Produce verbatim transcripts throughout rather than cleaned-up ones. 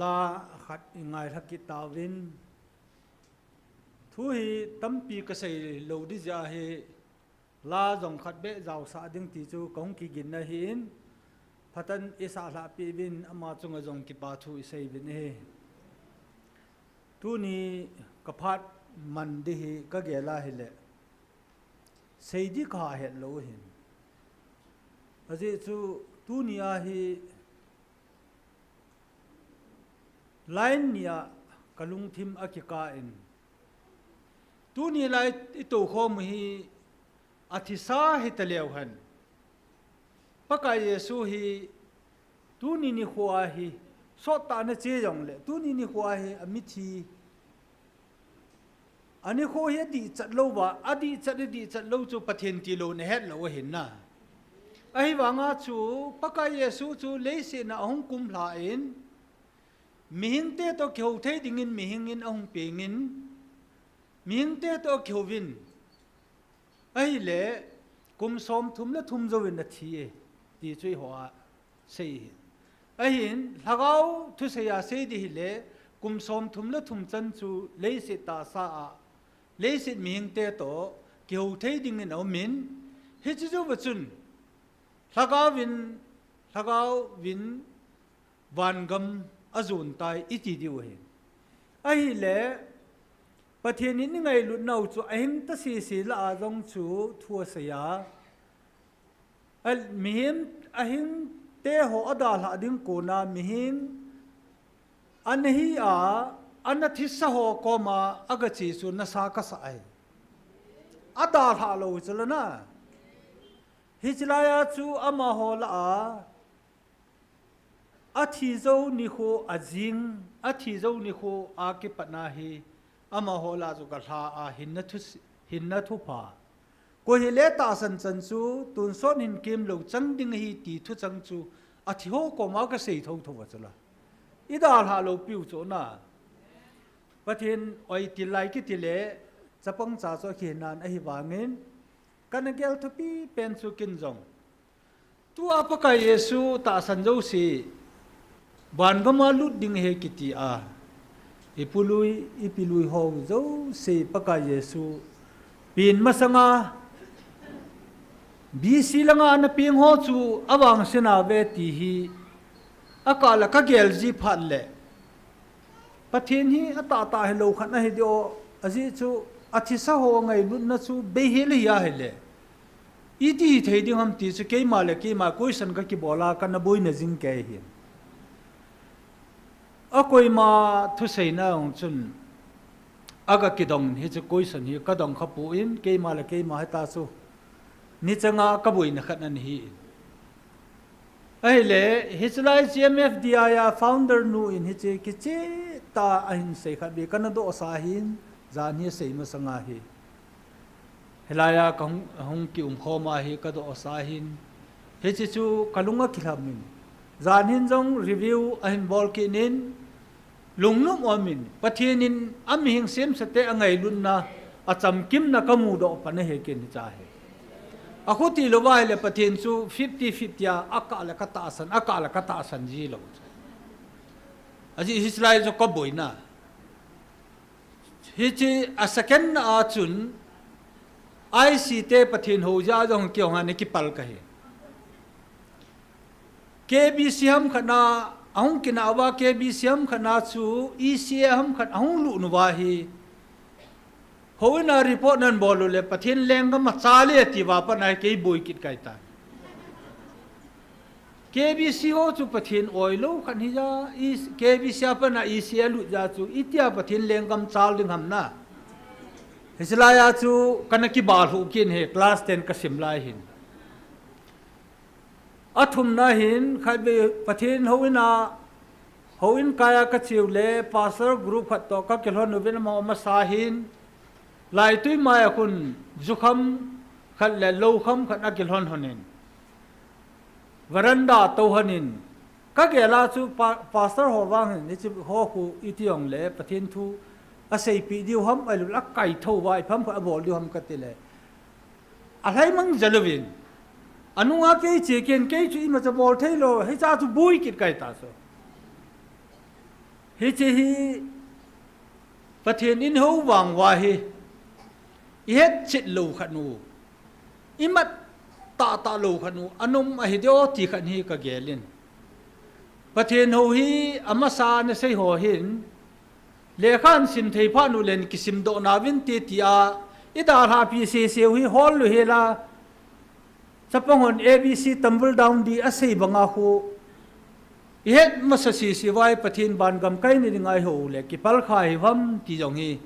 La khat i ngailha kit tauvin. Thu hi tampi ka sei lo di jeh hi, la jong khat beh jaosah ding ti chu ka hung kigin na hi in, phatah in i sah lhah peh uvin, ama chunga jong kipa thu i sei uvin ahi. Tuni ka phat man di hi ka gel a hile, sei di ka het lo hin. Ajeh chu tuni a hi line ni a ka lungthim a kikah in, tuni lai i tou khom u hi a thisa hi ta leu hen, Pakai Jesu hi tuni nikho a hi, sot tah na che jong le, tuni nikho a hi a mithi, a nikho hi a dihchat lou va, a dihchat, a dihchat lou chu Pathen ti lou na het lou ahin na. Ahivanga chu Pakai Jesu chu leiset na a hung kumlha in, mihing te toh kihou thei dingin mihing in a hung peng in, mihing te toh kihou vin, ahile, kum som thum le thum jouvin a thi e, ti chu i ho a sei hi. Ahin, lhagao thusei a sei di hile, kum som thum le thum chan chu leiset tahsa a, leiset mihing te toh kihou thei dingin a um in, hichi jou va chun, lhagao vin, lhagao vin, vangam a jon tai i ti diu ahi. Ahile, Pathen in i ngailut nau chu a hing ta sese lah a jong chu thu a sei a. A, mihing a hing te ho a dalhah ding kona mihing a na hi a, a na thisa ho koma a ga che chu nasa ka sa ai. A dalhah lou chu la na. Hichi lai a chu ama ho lah a, a thi jou nikho a jing, a thi jou nikho a kipat na hi, ama ho lah chu ka lha a hinna thu, hinna thupha. Koi hile tahsan chan chu, tonsot hin kem lou chang ding ahi ti thuchang chu, a thi ho koma ka sei thotho va chu la. I dalhah lou piu chu na. Pathen oi til lai kiti le, chapang cha chu a kinan ahivangin, ka na gel thupi pen chu kin jong. Tua Pakai Jesu tahsan jouse, vangam a lut ding ahi kiti a, i pu lui, i pi lui ho jouse Pakai Jesu, pen masanga, B C langa a na peng ho chu a vangse na ve ti hi, a kah la ka gel ji phat le, Pathen hi a tahtah hilou khat ahi di o, ajeh chu a thisa ho ngailutna chu bei hel ahi a hile, i ti hi thei ding ham ti chu keima le keima question ka kibol a ka na boina jing kei hi. A koima thuseina jong chun a ka kidong hi chu question hi ka dong kha poi, keima le keima hita chu ni changa ka boina khat ana hi. Ahile, hichi lai C M F D I a founder nu in hichi kicheh tah a hin sei khat beh ka na dohsa hin, jan hi a sei masanga hi. Hilai a ka hung, hung kium khom a hi ka dohsa hin. Hichi chu ka lung a kilham in. Jan hin jong review a hin bol kit in, Lungnop um in, Pathen in a mihing semsate a ngailutna, a chamkimna ka mudoh pan ahi ken hicha hi. A khuti louva ahile Pathen chu fifty fifty a, a kah le ka tahsan, a kah le ka tahsan ji lou. Ajeh hichi lai chu ka boina. Hichi a second na a chun, I C te Pathen hou jeh a jong kei hung a na kipal ka hi. K B C ham khat na, a hung kinah uva K B C ham khat na chu E C A ham khat a hung lut uva hi. Houin a report nan bol u le Pathen lenggam a chal e ati uva pat na hi kei boi kit kai ta. K B C ho chu Pathen oi lou khat hi ja, E C, K B C a pat na E C A lut ja chu, itia Pathen lenggam chal ding ham na. Hichi lai a chu ka na kibal hu kin he class ten ka sim lai hin. A thumna hin, khatvei Pathen houin a, houin kai a ka cheu le, pastor group khat toh ka kilhon uvin ama masa hin, laitui mai a khun, jukham khat le loukham khat a kilhon hon in, veranda tou hon in, ka gel a chu pa-, pastor ho vang hin, hichi ho khu iti jong le, Pathen thu a seipeh diu ham, ahilou le a kaithou uva, ipi ham khat a bol diu ham ka ti le. A lhaimang jal uvin. A nunga kei che ken, kei chu imacha bol thei lou, hicha chu boi kit kai ta chu. Hiche hi Pathen in hou vang uva hi ihet chet lou khat u, imat tah tah lou khat u, anom ahi diu ti khat hi kagel in. Pathen hou hi amasa nasei ho hin, lekha nasim thei phat u len kisim doh nauvin te tia, idalhah pi sese u hi hol lou hela, chapang hon A B C tumble down di asei banga khu, ihet masa sese uva hi Pathen van gam kai ni dinga ihou le kipal kha hi ham ti jong hi,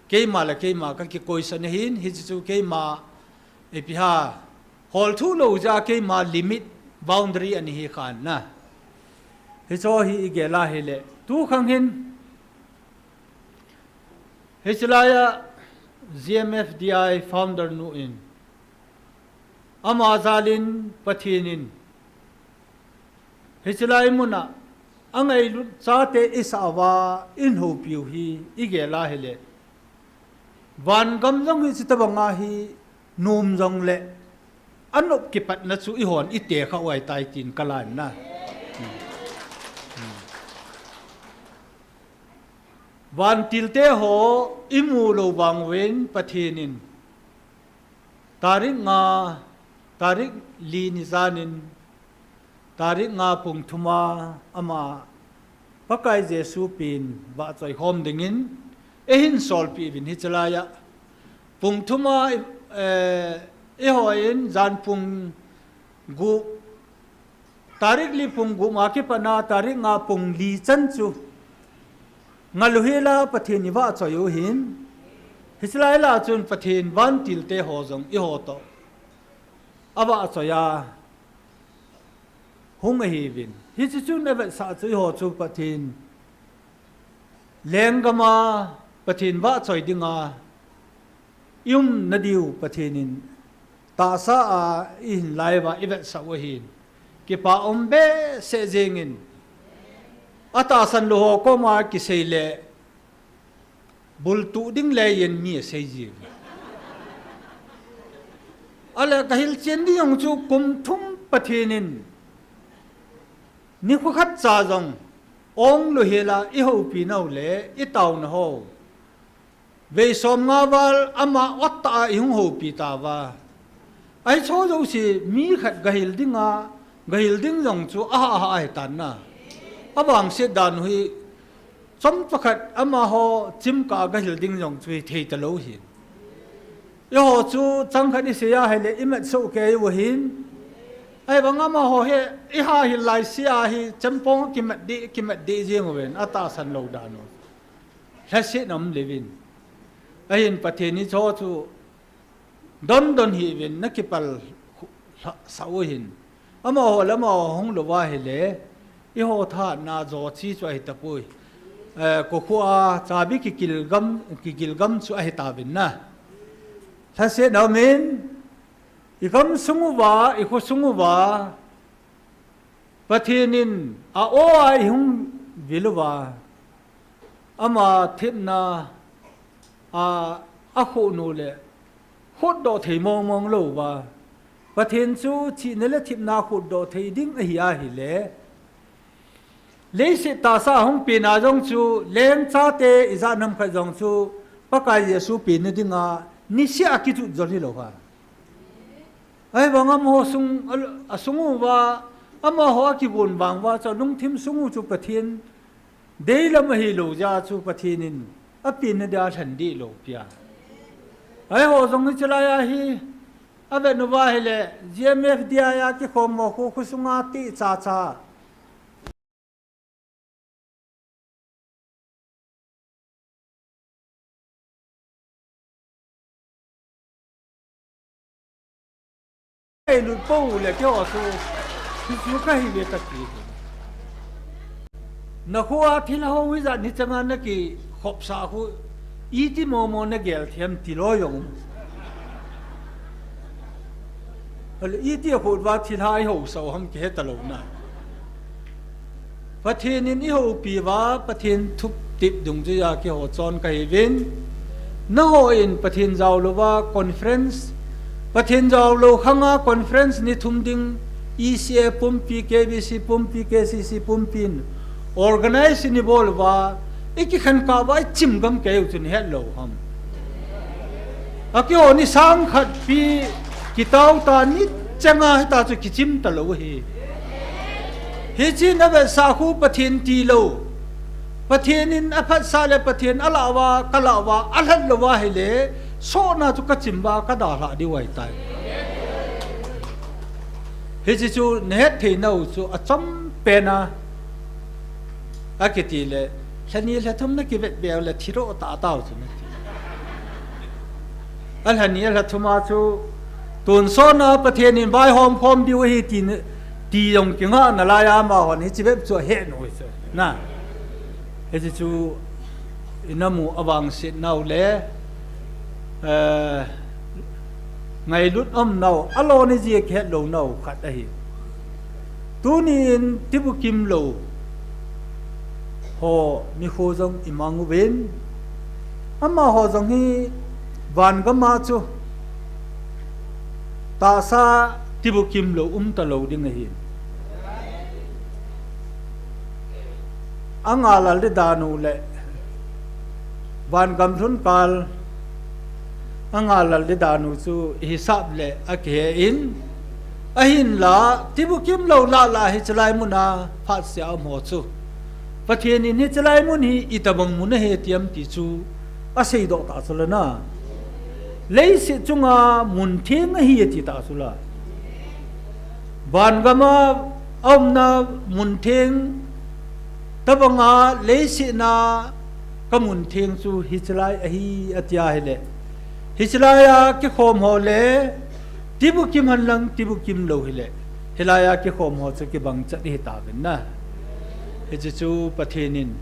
keima le keima kakikoisan ahin, hiche chu keima ipi ham, hol thu lou jeh a keima limit boundary ana hi khan na. Hiche hi igel a hile, tu khang hin, hiche laiya G M F D I founder nu in, ama jal in Pathen in, hiche lai mun a, angailut chate isah uva, eihoupiu hi, igel a hile, van gam jong hi chuti banga hi, nom jong le, anop kipatna chu ihon ite kha u ahitai tin kalan na. Vantil te ho imu lou vang uvin Pathen in, tarik nga, tarik li ni jan in, tarik nga pung thum a ama Pakai Jesu pen vahchoi khom dingin eihin solpeh uvin hiche laiya. Pung thum a, eh, ihon jan pung gup, tarik li pung gup a kipat a tarik nga pung li chan chu ngal u hela Pathen ivahchoi u hin, hiche lai lah a chun Pathen vantil te ho jong eiho toh avahchoi a hung ahiuvin. Hiche chun avetsah chu eiho chu Pathen lenggam a Pathen vahchoi dinga ium nadiu Pathen in tahsa a ihin lai uva ivetsah u ahin, kipa um behseh jeng in, atahsan lou ho koma kisei le, bultuh ding le yen mi asei ji. Ahile kahilchen ding jong chu kum thum Pathen in nikho khat cha jong ong lou hela ihoupi nau le itaona ho, vei som nga val ama ot tah a ihung houpi tauva. Ahi chu jouse mi khat gahil dinga, gahil ding jong chu aha aha ahitan na. Avangset dan u hi, chomcha khat amaho chimkah a gahil ding jong chu hithei talou hi. Eiho chu chang khat isei a hile imat soh kei u ahin. Ahivang amaho hi, iha hil lai sea hi, chempong kimat deh, kimat deh jeng uvin, atahsan lou dan u. Lhasetna um lheh uvin. Ahin Pathen in hiche chu don don hih uvin, nakipal lhasah u ahin. Amaho le amaho hung lou va ahile, eiho thahatna jouse chu ahi tapoi. Eh, kokhuh a chabi kikil gam, kikil gam chu ahi tauvin na. Lhasetna um in, igam sung uva, ikho sung uva, Pathen in a-o a ihung vil uva, ama thepna a, akhohnu le, khotdoh thei mong mong lou uva. Pathen chu thina le thepna khotdoh thei ding ahi ahile, leiset tahsa a hung pen a jong chu, lengchate ijat ham khat jong chu, Pakai Jesu pen na dinga, niseh a kijot jol hilou ham. Ahivang amaho sung, a, asung uva, amaho akivon vang uva chu, alungthim sung u chu Pathen deilam ahilou jeh a chu Pathen in apenna dia lhan deh lou pia. Eiho jong hiche laiya hi, avet uva ahile, G M F D I a kikhom ho khu, khosunga ti cha cha. Ei lut pou le keiho chu, hichu kahi ve kati. Nakhoa thilha ho hijat ni changa nakikhopsah khu, iti momo nagel them ti loi jong. Ahile iti a khut uva thilha ihousah u ham kihe talou na. Pathen in ihoupi uva, Pathen thutep dungjuiya keiho chon kahiuvin. Nangho in Pathen jaolou va conference, Pathen jaolou khanga conference ni thum ding, E C A pumpi, K B C pumpi, K C C pumpi in organize in ibol uva, ikikhen kah uva ichim gam kei u chu nahet lou ham? Akiho ni sang khat pi kitao ta ni chenga hita chu kichim talou hi. Hichi navetsah khu Pathen tilou, Pathen in aphatsah le Pathen alah uva, kalah uva, alhat lou uva ahile, sohna chu kachim uva kadalhah diu ahitai. Hichi chu nahet thei nau chu achom pena. Akiti le, lhani lhathum nakivet beu le thiroh tah tau chu nati. Alhani alhathum a chu, tonsot na Pathen in vaihom khom diu ahi ti, ti jong kingah nalai a amahon hichi bep chu ahet nau chu. Na. Hichi chu inamu avangset nau le, eh, ngailut um nau, alon ijia kihet lou nau khat ahi. Tuni in tibukim lou ho nikho jong imang uvin, amaho jong hi vangam a chu tahsa tibukim lou um talou ding ahi. Angalal di dan u le vangam lhun kal, angalal di dan u chu ihisap le akihe in, ahinla tibukim lou lah lah hichi lai mun a phatseh a um ho chu Pathen in hichi lai mun hi itobang mun ahi tiam ti chu aseidoh ta chu la na. Leiset chunga mun theng ahi ati ta chu la. Vangam a aumna mun theng tobanga leiset na ka mun theng chu hichi lai ahi ati ahile, hichi lai a kikhom ho le tibukim hen lang tibukim lou hile, hilai a kikhom ho chu kibang chat ihi tauvin na. Hichi chu Pathen in,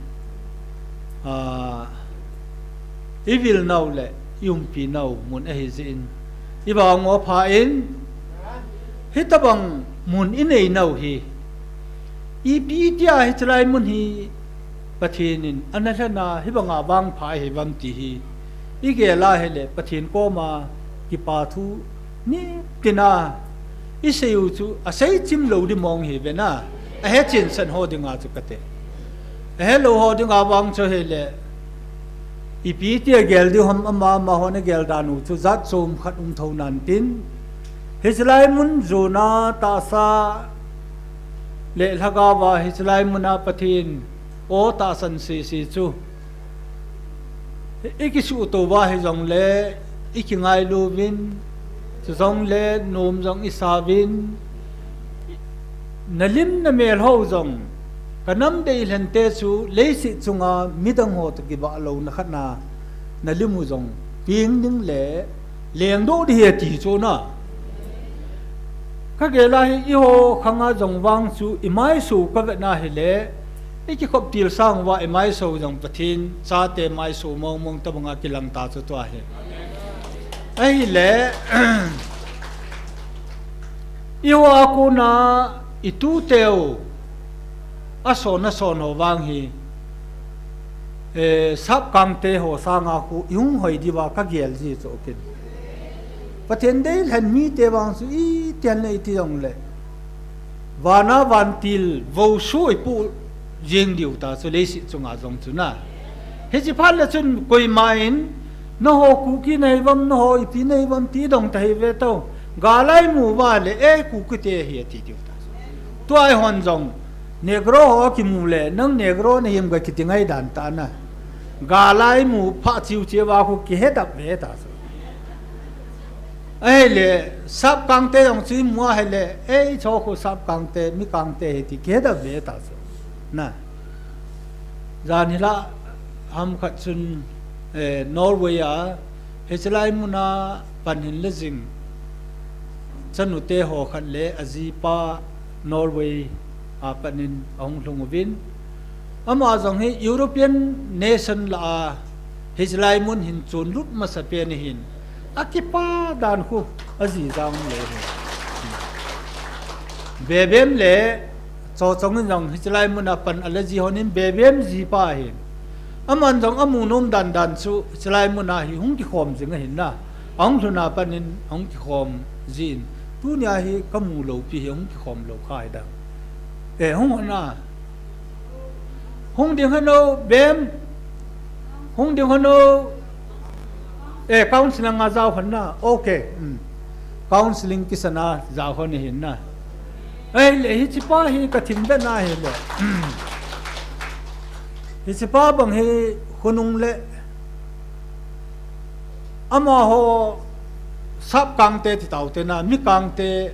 ah, ivil nau le iumpi nau mun ahi jeh in, ivangmo pha in, hitobang mun inei nau hi, ipi tia hichi lai mun hi Pathen in ana lhen a hibanga vangpha ahi uvam ti hi igel a ahile Pathen koma kipa thu nitin a isei u chu asei chim lou di mong hi ve na, ahe chensan ho dinga chu kate. Ahe lou ho dinga vang chu hile, ipi tia gel diu ham ama, amahon agel dan u chu jat chom khat um tho nan tin. Hichi lai mun jona tahsa le lhagao va hichi lai mun a Pathen o tahsan sese chu ikisuhto uva hijongle, ikingailu uvin, chujongle nom jong isa uvin, nalim namel ho jong, kanam deilhen te chu leiset chunga midang ho toh kibah louna khat na, nalim u jong peng ding le lengdoh ding ahi ati chu na. Kagel a hi eiho khang a jong vang chu imaiso kavet na hile, ikikhop til sang uva imaiso jong Pathen chate maiso mong mong tobanga kilang ta chu tua hi. Ahile, eiho a kona itute u, ason ason ho vang hi, eh, sap kangte ho sanga khu ihung hoi diuva kagel ji chu kin. Pathen deilhen mite vang chu iti hen le iti jongle, vana vantil vou sui pu jing diu ta chu leiset chunga jong chu na. Hichi phat le chun koima in, nangho Kuki nahi uvam, nangho ipi nahi uvam ti dong ta hi ve to. Ga lai mu uva le, e, Kuki te ahi ati diu ta. Tua eihon jong, Negro ho kimu le, nang Negro nahi em ga kiti ngai dan ta na. Ga lai mu pha chiu chiu va khu kihedap ve ta chu. Ahile, sap kangte jong chu imu ahile, ei, cho khu sap kangte, mi kangte ahi ti kihedap ve ta chu. Na. Jan hi la ham khat chun, eh, Norway a, hichi lai mun a pan hin le jing, chanute ho khat le ajipa Norway a pat in ahung lhung uvin. Ama jong hi European nation lah a, hichi lai mun hin chonlut masa pen ahin. Akipa dan khu, aji jang le hi. Bebem le, Cho chong in jong hichi lai mun a pan a le ji hon in Bebem jipa ahin. Aman jong amu nom dan dan chu hichi lai mun a hi hung kikhom jing ahin na. Ahung lhun a pat in ahung kikhom jin. Tunia hi kamu lou pi hi hung kikhom lou kha hi da. E, hung hon a. Hung ding hano, bem. Hung ding hano. Eh, counseling a jao hon na. Okay. Hmm. Counseling kisana jao hon hin na. Eh, le hichepa hi kathim be na hi le. Hichepa bang hi khonung le. Amaho sap kangte ti taute na, mi kangte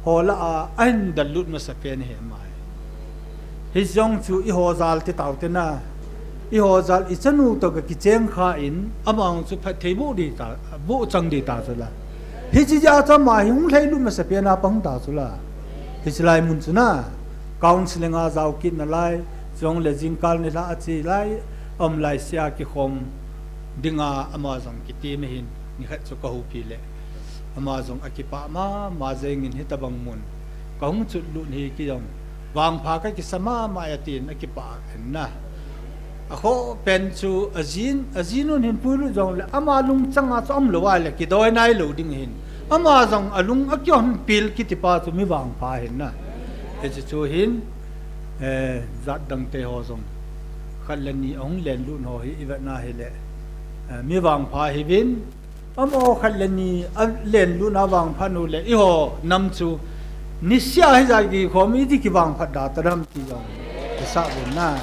ho lah a, ahin dallut masa pen hi ama hi. Hijong chu eiho jal ti taute na, eiho jal ichanu to ka kicheng kha in, ama chu phatthei bu di ta, bu chang di ta chu la. Hiche ja chu ama hi hung lhailut masa pen a pang ta chu la. Hiche lai mun chu na, counseling a jao kit na lai, chong le jingkal ni la a chi lai, um lai sia kikhom dinga ama jong kiti me hin, ni khat chu ka hupi le. Ama jong akipah mama jengin hitabang mun. Ka hung chut lut hi kijong. Vangpha ka kisa mama ya tin akipah en na. Akhoh pen chu ajin, ajin un hin puilut jong le ama lungchang a chu umlou a le kidoi nailou ding hin. Ama jong alung akihon pil kiti pa chu mi vangpha hin na. Hiche chu hin, eh, jat dangte ho jong. Khat le ni ahung lenlut ho hi ivet na hi le. Eh, mi vangpha hi vin. Amaho khat le ni, a lenlut na vangphat u le, eiho nam chu, nisia hijat kikhom iti kivangphat da ta dam ti jong, kisa vin na.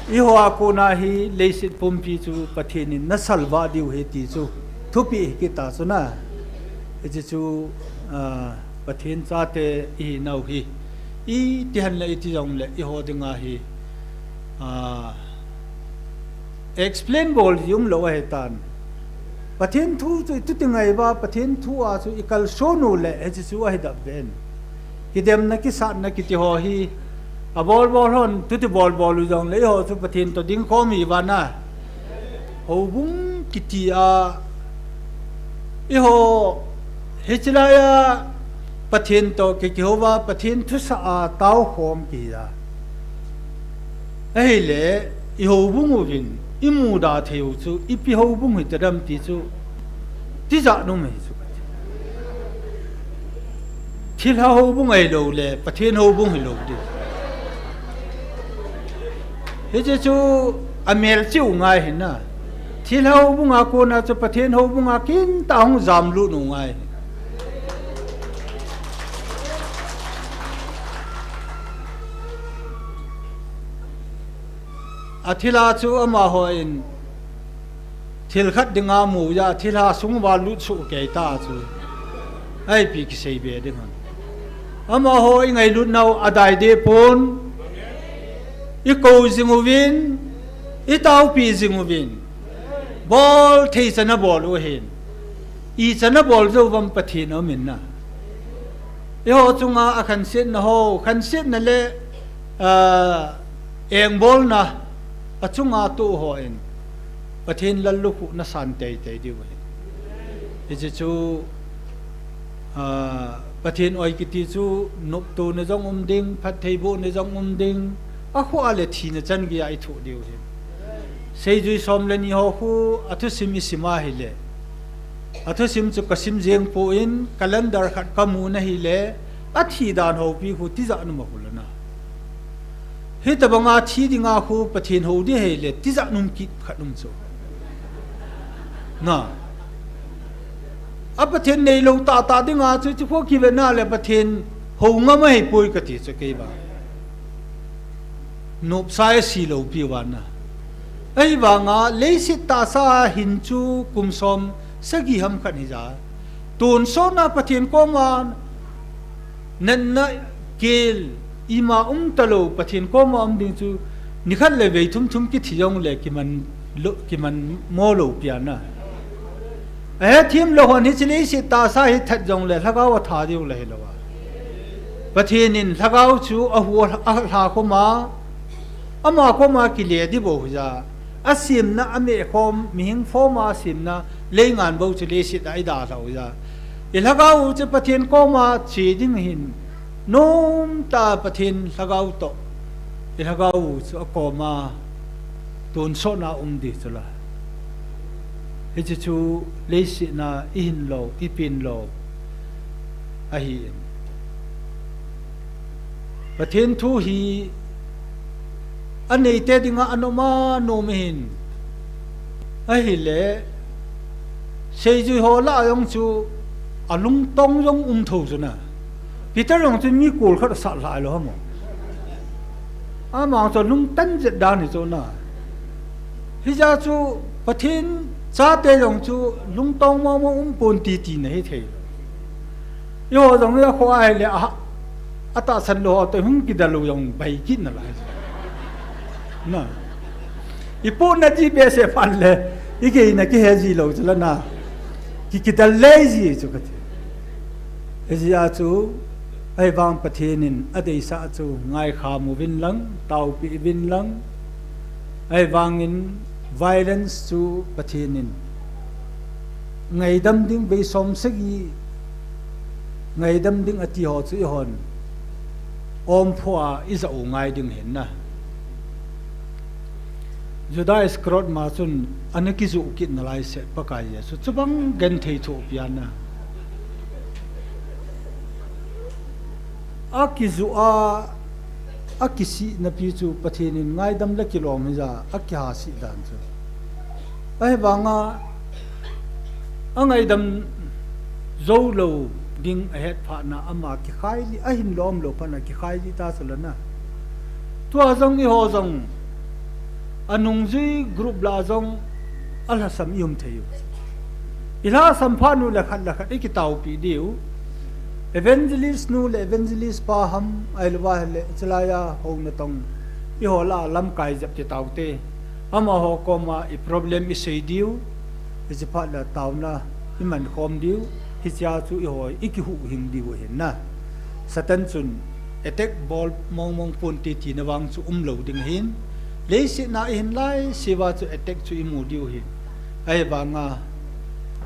Eiho a kona hi leiset pumpi chu Pathen in na salvah diu ahi ti chu, thupeh hi kit ta chu na. Hiche chu, ah, Pathen chate ihi nau hi. Iti han le iti jong le, eiho dinga hi, ah, explain bol jong lou ahi tan. Pathen thu chu ituti ngai uva, Pathen thu a chu ikalson u le, hiche chu ahi dap ven. Kidemna, kisatna kiti ho hi, abol bol hon, tuti bol bol u jong le, eiho chu Pathen to ding khom ihi uva na. Houbung kiti a, eiho, hiche lai a, Pathen to ki, kihou va, Pathen thusah a tao khom kihi a. Ahile, i houbung uvin, i muda thei u chu, ipi houbung hi ta dam ti chu, tijat um ahi chu. Thilha houbung ahilou le, Pathen houbung hilou di. Hiche chu, amelchih u ngai hi na. Thilha houbung a kona chu Pathen houbung a kintah hung jamlut u ngai. Athilha chu amaho in thil khat dinga mu a, thilha sung uva lut soh kei ta chu. Ipi kisei be ding ham. Amaho i ngailut nau adai deh pon. I kou jing uvin, i taopi jing uvin. Bol thei chan a bol u ahin. Ichan a bol jou uvam Pathen aum in na. Eiho chunga akhansetna ho, khansetna le, ah, engbolna achunga toh hon Pathen lallukhuhna san teitei diu ahi. Hiche chu, ah, Pathen oi kiti chu noptona jong um ding, phattheibohna jong um ding, akhoh a le thina chan geiya ithoh diu ahi. Seijui som le ni ho khu athusim isim ahile. Athusim chu kasim jeng poi, calendar khat kamu na ahile, athi dan houpi khu tijat um a khu lana. Hitabanga thi dinga khu Pathen hou ding ahile, tijat um kit khat um chu. Na. A Pathen neilou tahtah dinga chu, chu khu kive na le Pathen hou ngam ahipoi kati chu kei vang. Nopsa isi lou pi vana. Ahivanga, leiset tahsa hin chu kum som sagi ham khat hija. Tonsotna Pathen koma, natna kel, ima um talou Pathen koma um ding chu, nikhat le vei thum thum kithi jong le kiman lo, kiman mo lou pi ana. Ahethem lou hon hiche leiset tahsa hi that jong le lhagao atha diu le hilou a. Pathen in lhagao chu ahu a, alha khom a, ama koma kile ding bou hija. Asemna, ameh khom, mihing form a asemna, leingan bou chu leiset a idalhah u hija. I lhagao u chu Pathen koma che ding hin, nomtah a Pathen lhagao toh. I lhagao u chu akoma tonsotna um ding chu la. Hiche chu leiset a ihin lou, ipen lou ahin. Pathen thu hi Aneite dinga anom a nom ahin. Ahile, seijui ho lah a jong chu alungtong jong um tho chu na. Peter jong chu mi kol khat asat lha lou ham. Ama chu lungtan jet dan hi chu na. Hijeh chu Pathen chate jong chu lungtong mong mong um pon ti tina hi thei. Eiho jong a kho ahile a, atahsan lou ho toh hung kidal u jong bai kit nalai. Na. Ipohna ji behseh phat le, igeina kihe ji lou chu la na. Ki, kidal lei ji chu kati. Hijeh a chu, ahivang Pathen in adeisah chu ngaikham uvin lang, taopi uvin lang. Ahivangin violence chu Pathen in ngaidam ding vei som sagi ngaidam ding ati ho chu eihon omphoh a ijah u ngai ding ahin na. Judas Iscariot ma chun ana kijoh kit nalai seh Pakai Jesu chubang genthei thoh pia na. Akijoh a, akisih napi chu Pathen in ngaidam le kilom hija, akihasih dan chu. Ahivanga, angaidam jou lou ding ahet phat na ama kikhai ji, ahin lom lou phat na kikhai ji ta chu la na. Tua jong eiho jong, anungjui group lah a jong, alhasam i um thei u. I lhasam phat u le khat le khat i kitaopi diu. Evangelist nu le evangelist pa ham, ahilou va le, chulai a hou natong. Eiho lah a lamkai jep ti taote. Amaho koma i problem i sei diu. Hiche phat le taona i man khom diu. Hichea chu eiho i kihuhhing diu ahin na. Satan chun attack bol mong mong pon ti tina vang chu um lou ding ahin. Leiset na i hin lai, seh uva chu attack chu i mu diu ahin. Ahivanga,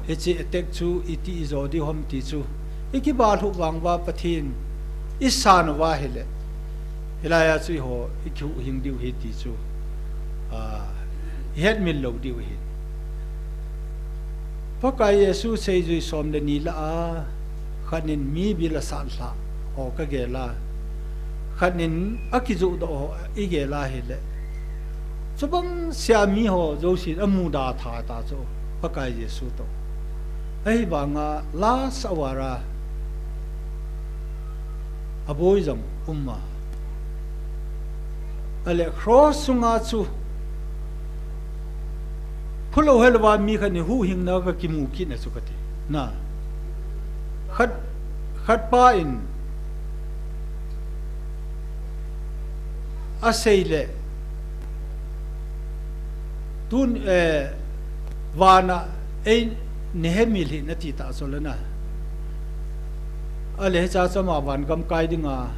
hiche attack chu iti i jo diu ham ti chu. I kibalhuh vang uva Pathen, i san uva ahile. Hilai a chu eiho, i kihuhhing diu ahi ti chu. Ah, i hetmil lou diu ahi. Pakai Jesu seijui som le ni lah a, khat in mi bil asat lha ho ka gel a. Khat in akijoh doh ho i gel a ahile. Chubang sia mi ho jousen amuda tha ta chu Pakai Jesu toh. Ahivanga last hour a aboi jong um a. Ahile cross sunga chu phulou helouva mi khat in huhhingna ka kimu kit na chu kati. Na. Khat, khat pa in asei le tun, eh, vana ei nehemil hi nati ta chu la na. Ahile hichea chu ama van gam kai dinga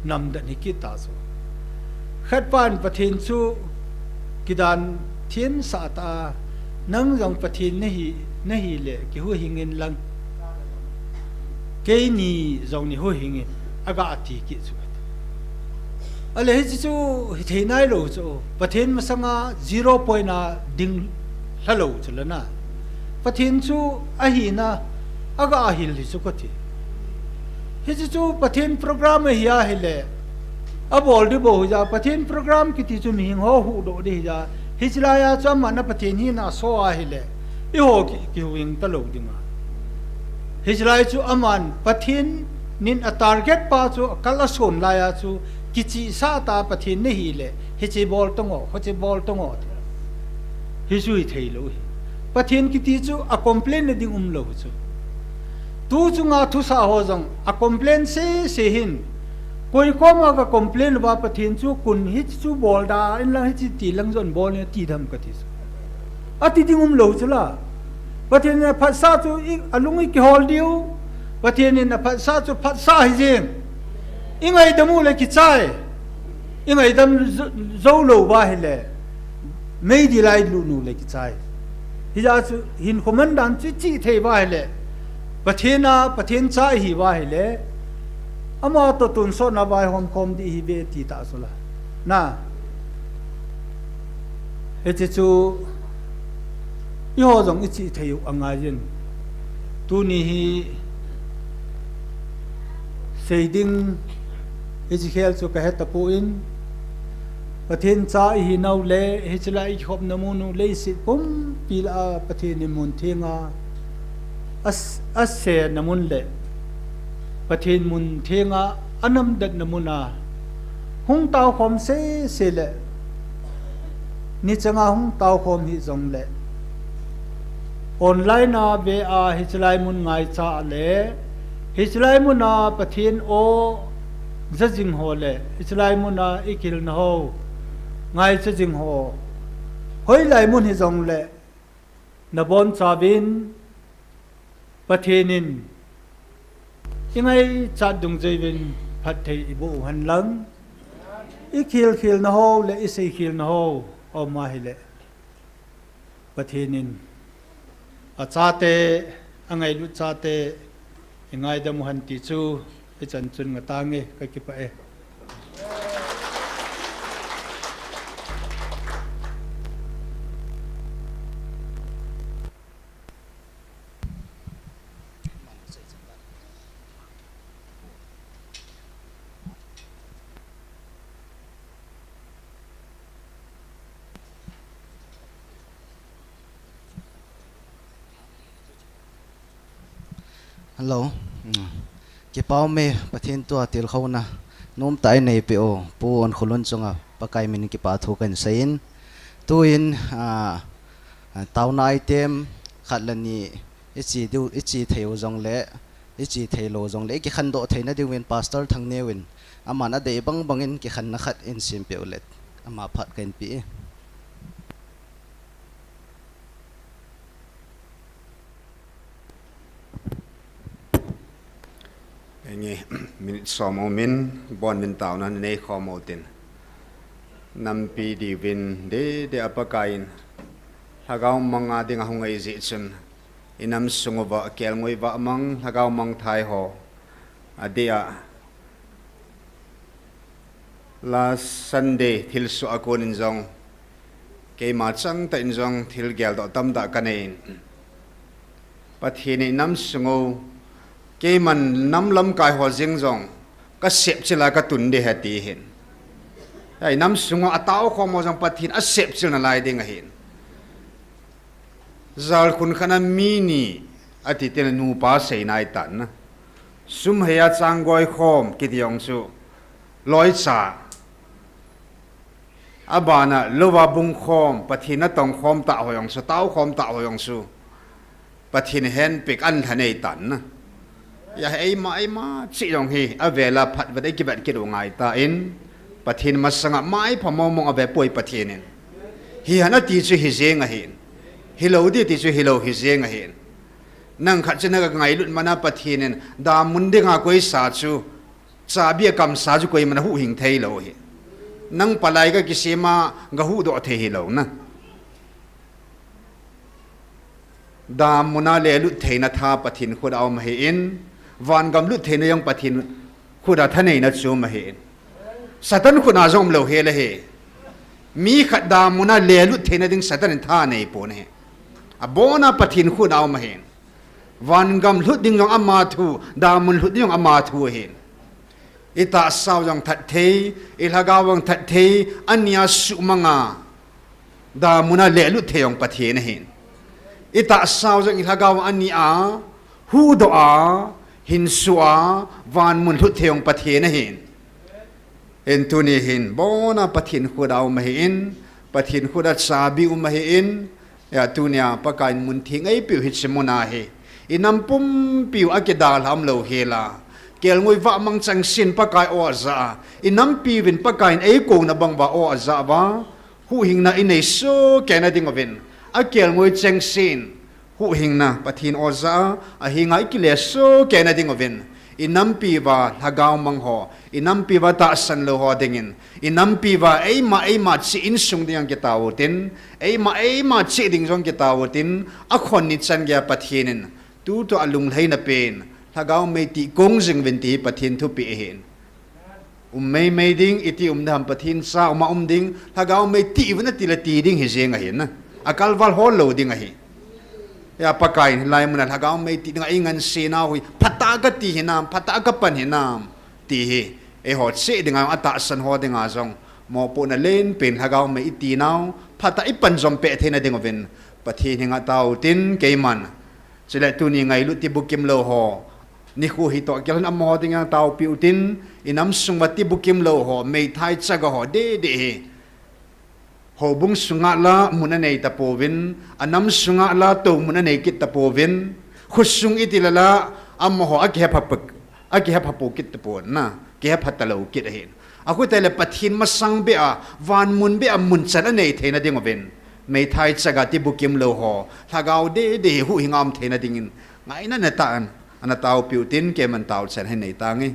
namdan hi kit ta chu. Khat pan Pathen chu kidan thensah ta a, nang jong Pathen nahi, nahi le kihuhhing in lang. Keini jong nei huhhing in aga ti kit chu. Ahile hiche chu hithei nailou chu. Pathen masanga zero point a ding lhalou chu la na. Pathen chu ahina aga ahil hi chu kati. Hiche chu Pathen program ahi ahile. Abol ding bou hija, Pathen program kiti chu mihem ho huhdoh ding hija. Hichelai a chu aman a Pathen hina aso ahile. Eiho ki, kihuhhing talou dinga. Hichelai chu aman Pathen in a target pa chu akal ason lai a chu kichihsah ta Pathen nahi le. Hiche bol tang o, hoche bol tang o. Hichu hithei lou hi. Pathen kiti chu a complain na ding umlou chu. Tu chunga thusah ho jong a complain sese hin. Koi koma ka complain uva Pathen chu kun hiche chu bol da in lang hiche ti lang jong bol in ti dem kati chu. Ati ding umlou chu la. Pathen in aphatsah chu i, alung i kihol diu. Pathen in aphatsah chu phatsah hijeng. I ngaidam u le kichai. I ngaidam jou, joulou uva ahile. Meidil a i lut u le kichai. Hijeh chun hinkho mandan chu i chihthei uva ahile. Pathen a, Pathen cha ihi uva ahile. Ama toh tonsot na vaihom khom ding ihiuve ti ta chu la. Na. Hiche chu eiho jong i chihthei u angai jin. Tuni hi sei ding hiche khel chu ka he tapon. Pathen cha ihinau le, hiche lai ikikhopna mun u leiset pumpi lah a Pathen in mun thenga, as-, asena mun le, Pathen mun thenga anamdatna mun a, hung taokhom sese le, nichanga hung taokhom hih jongle, online a ve a hiche lai mun ngaicha le, hiche lai mun a Pathen o jajing ho le, hiche lai mun a ikihilna ho, ngaicha jing ho, hoilai mun hijongle, nabonchauvin Pathen in ingaichat dungjuiyin phatthei iboh u henlang, ikihil khilna ho le isei khilna ho aum ahile, Pathen in achate, angailut chate, ingaidam u hen ti chu ichan chun ngatange, kakipah e. Hello. Kipa ume, Pathen tua tilkhouna nomtah a ineipeh u Pu Onkholun chunga Pakai min in kipa thu kahin seiyin. Tuin, ah, taona item khat le ni iche diu, iche thei u jongle, iche theilou jongle, ikikhandoh theina diuvin Pastor Thangneo in aman adei bangbangin kikhenna khat eihin sempeh u le, ama phat kahin pe e. Minute som umin, bon min taona neikhom utin. Nampi diuvin, dede a Pakai in lhagao manga dinga hung eijeh chun, inam sung uva kelngoi vahmang, lhagao mangthai ho adeh a, last Sunday thilsoh a konin jong, keima changtah in jong thil geldoh tamtah kanei in, Pathen in inam sung u, keiman nam lamkai ho jeng jong kasepchil a katun ding ahi ati hin. Inam sung uva ataokhom ho jong Pathen asepchil nalai ding ahin. Jalkhun khat a mi ni ati teng le nupa seina ahitan. Sum hei a changgoi khom kiti jong chu loicha. Abana louva bung khom, Pathen a tongkhom tah ho jong chu, taokhom tah ho jong chu, Pathen henpeh anlha neitan. Hia eima, eima cheh jong hi avel a phat vet a ikivet kit u ngai tan, Pathen masanga maipha mongmong ave poi Pathen in. Hihen ati chu hijeng ahin. Hilou ding ati chu hilou hijeng ahin. Nang khat chu nangailut mana Pathen in damun dinga koisa chu, chabi akamsa chu koiman ahuhhing theilou ahi. Nang palai gakisem a gahuhdoh thei hilou na. Damun a lelut theina tha Pathen khut a um ahin, vangam lut theina jong Pathen khut a thaneina chu um ahin. Satan khut a jong umlou hel ahi. Mi khat damun a lelut theina ding Satan in tha aneipon ahi. Abona Pathen khut a um ahin. Vangam lhut ding jong ama thu, damun lhut ding jong ama thu ahin. Itahsa u jong that thei, ilhagao u jong that thei, ani a suhmang a damun a lelut thei jong Pathen ahin. Itahsa u jong ilhagao u ani a huhdoh a, hinso a, vanmun lhut thei jong Pathen ahin. Hin tuni hin, bona Pathen khut a um ahin, Pathen khut a chabi um ahin, hia tunia Pakai in mun theng eipeh u hiche mun ahi. Inam pumpi u akidalha umlou hel a, kelngoi vahmang chengsen Pakai o ajah a, inampi uvin Pakai in eikouna bang uva o ajah uva, huhhingna inei sohkei na ding uvin, akelngoi chengsen huhhingna Pathen o ajah a, ahenga ikile sohkei na ding uvin, inampi uva lhagao mang ho, inampi uva tahsan lou ho dingin, inampi uva eima, eima cheh insung ding jong kitao utin, eima, eima cheh ding jong kitao utin, akhon ni chan geiya Pathen in tutua lunglhaina pen lhagao mei tih kong jing uvin ti hi Pathen thupeh ahin. Um meimei ding, iti um ding ham, Pathen cha uma um ding, lhagao mei tih uvin ati le ti ding hijeng ahin. Akalval hol lou ding ahi. Hia Pakai in hilai mun a lhagao mei tih dinga eingansena u hi, phatah a kati hinam, phatah a kapan hinam, ti hi eiho cheh dinga jong, atahsan ho dinga jong Mopohna lenpen lhagao mei iti nau, phatah a ipan jom peh theina ding uvin, Pathen henga tao tin keiman. Chule tuni ngailut tibukim lou ho, nikho hi toh kilhon amaho dinga taopiu tin, inam sung uva tibukim lou ho, meithai chaga ho, dede hi. Houbung sunga la mun anei tapouvin, anam sunga la tou mun anei kit tapouvin, khosung iti lala, amaho akihepha pek, akihepha po kit tapon na, kihepha talou kit ahin. Akhu tele Pathen masang beh a, van mun beh a mun chan anei theina ding uvin. Meithai chaga tibukim lou ho, lhagao dede hi huhhing a um theina dingin. Ngaina na ta an, ana taopiu tin keiman tao chan hin nei tange.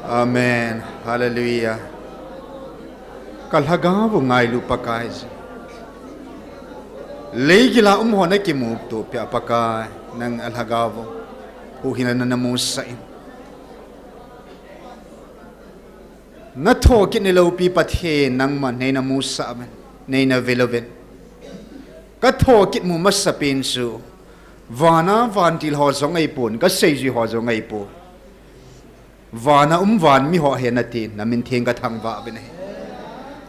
Amen. Hallelujah. Ka lhagao ngailu Pakai ji. Leigila um ho nakimuto pia Pakai, nang alhagao. Huhhingna namusah in. Nathokit niloupi Pathen nangman neina musah uvin, neina vil uvin. Kathokit mu masapen chu, vana vantil ho jong ahipon, kaseijui ho jong ahipon. Vana um vanmi ho ahi natin, namin theng kathangvah uvin ahi.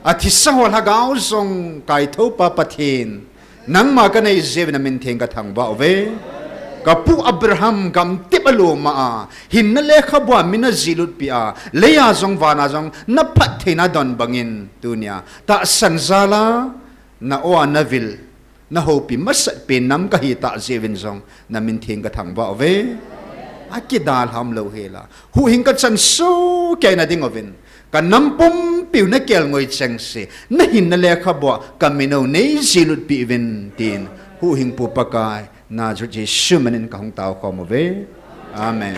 Athisa ho lhagao jong kaithoupa Pathen, nangma kanei jeh uvin namin theng kathangvah uve. Kapu Abraham gamtep aloma a, hinna lekhabua min ajilutpi a, leiya jong vana jong naphattheina don bangin tunia tahsan jala, na-o a navil, nahoupi masatpen nam kahitah jeh uvin jong namin theng kathangvah uve. Akidalham louhela, huhhing kachan sohkei nading uvin, kanam pumpiu nakelngoi chengse, nahinna lekhabua kamin u neijilutpi uvin tin, huhhingpu Pakai, Nazareth Jesu minin kahung taokhom uve. Amen.